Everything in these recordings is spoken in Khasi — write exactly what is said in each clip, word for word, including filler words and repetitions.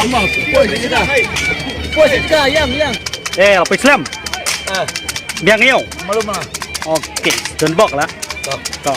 Poi sha ka. Poi sha ka, ïang, ïang. Eh, poi slem. Ah. Biang ïew. Malu mana? Okey, don bok lah. To. To.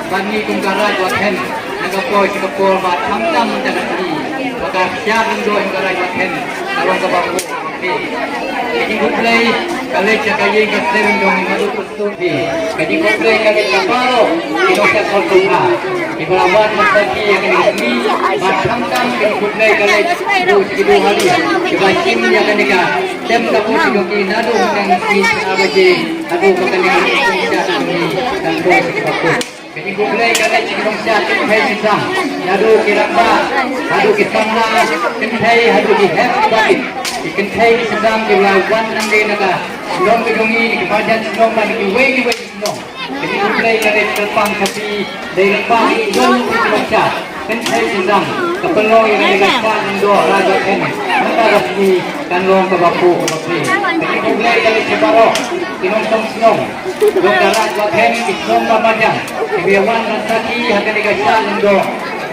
Ban ngi kum ka Raid Watkhen na ka poi sha ka por ba khamtam da ka sngi ba ka ksiar lyngdoh ïa ka Raid Watkhen ka long kaba khublei. Ka jingkhublei ka leit sha ka ïing ka sem jong i Madu Pustun. Ka jingkhublei ka leit sha baroh ki nongsiat Kongsan kiba la wan ban sakhi ïa kane ka sngi. Bad khamtam ka jingkhublei ka leit sha ki Duhali kiba shim ïa kane ka tem ka poi jong ki naduh mynne ka sngi ar baje haduh ba kane ka sngi kan poi sha kaba kut. Ka jingkhublei ka leit sha ki nongsiat kynthei ki sam, naduh ki rangbah haduh ki samla, kynthei haduh ki hep ki bait, ki kynthei ki sdang kiba la wan nangdei na ka shnong ka jong ngi, na ki marjan shnong bad na kiwei kiwei ki shnong. Ka jingkhublei ka leit kyrpang sha phi, dei lyngba ki jong ki nongsiat kynthei ki sam, ka pynlong ïa kane ka ksiar lyngdoh Raid Watkhen mynta ka sngi kan long kaba khublei kaba khublei. Ka jingkhublei ka leit sha baroh ki nongshong shnong jong ka Raid Watkhen, ki shnong ba marjan kiba ïa wan ban sakhi ha kane ka ksiar lyngdoh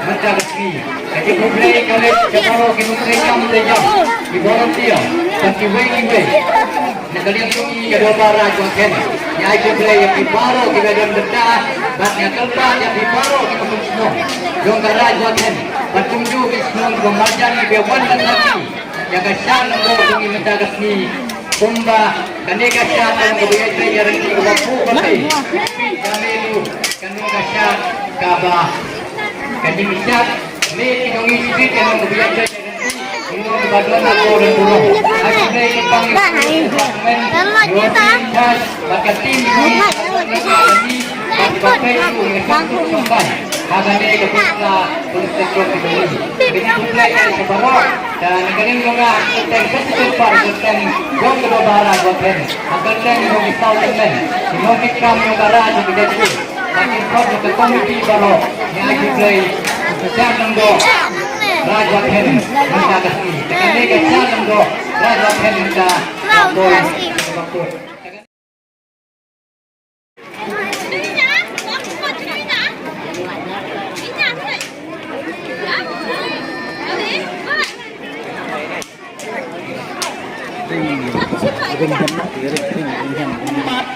mynta ka sngi. Ka jingkhublei ka leit sha baroh ki nongtrei kam trei jam, ki volunteer bad kiwei kiwei. Na ka liang jong ngi ka Dorbar Raid Watkhen ngi ai khublei ïa phi baroh kiba don bynta bad ngi kyrpad ïa phi baroh ki nongshong shnong jong ka Raid Watkhen bad kumjuh ki shnong kiba marjan kiba wan ban sakhi ïa ka ksiar lyngdoh jong ngi mynta ka sngi. Kumba kane ka ksiar ka long kaba ïatrei ïaryntih kaba khublei. Ka menu ka long ka ksiar kaba, ka jingsiat menu jong ngi sdang ka long kaba ïatrei ïaryntih. Ka long kaba don na ka por don burom. Ai khublei kyrpang ïa u European Touch bad ka team jong ngi. Bad ka pei u ngi ka suk suk sampai ha kane ka pyrsa police station ka jong ngi. Ka jingkhublei ïa baroh. Te na ka liang jong nga, ha ka kyrteng ka sdang pat, ha ka kyrteng jong ka Dorbar Raid Watkhen, ha ka kyrteng jong ki saw tymmen, ki nongkitkam jong ka Raid jong ka Jaintia bad ki khot jong ka komiti baroh, ngi ai khublei ïa ka ksiar lyngdoh Raid Watkhen mynta ka sngi. Te kane ka ksiar lyngdoh Raid Watkhen mynta ka poi sha kaba kut.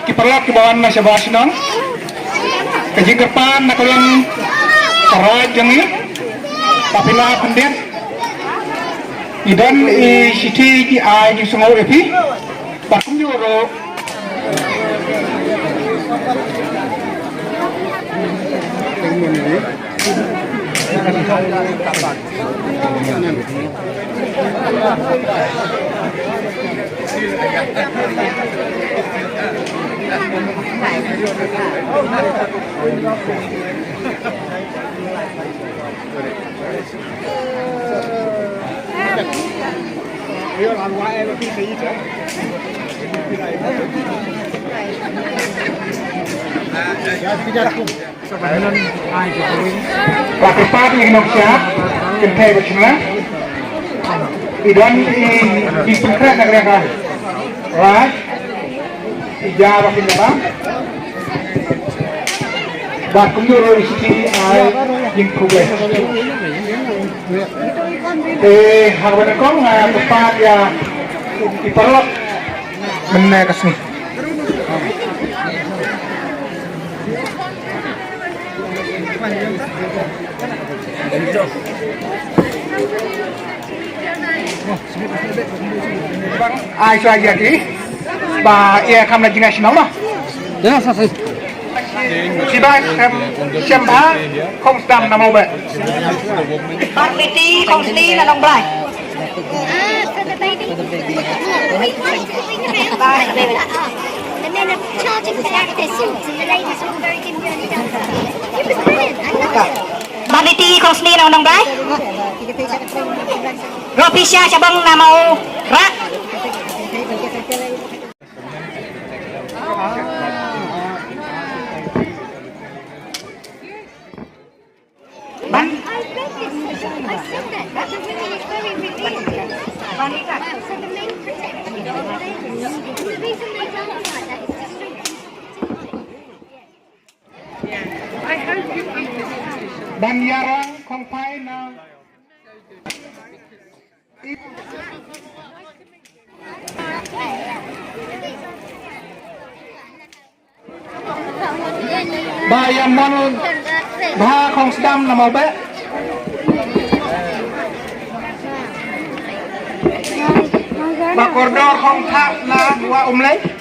Ki paralok kiba wan na shabar shnong, ka jingkyrpad na ka liang ka Raid jong ngi, ba phi la pyndep, i don i shithi ki ai jingsngew ïa phi. Bad kumjuh ruh Ba kyrpad ïa ki nongsiat kynthei bad shnong, i don i, i pynkhreh na ka liang ka Raid. Ïa ba kin ba. Bad kumjuh ruh i shithi ai jingkhublei. Te ha kaba nyngkong nga kyrpad ïa ki paralok mynne ka sngi. Ai shuwa ïa ki ba ïa kham na jingïaseng noh. Ïa sa sa. Shibai shem shem ba khong sdam na mau ba. Bad Miti Khongsi na Nongbrai. And then a charging for that, this, the ladies all very gimby on each other. It was brilliant. I loved it. Ba Miti Khongsi na Nongbrai. Ropisha Shabong na Mawrah. Ban ban ïarong khongpai na ba ïa mon bha khong sdam na Mawbeh. Ba kordor khong thak na Wa Umlei.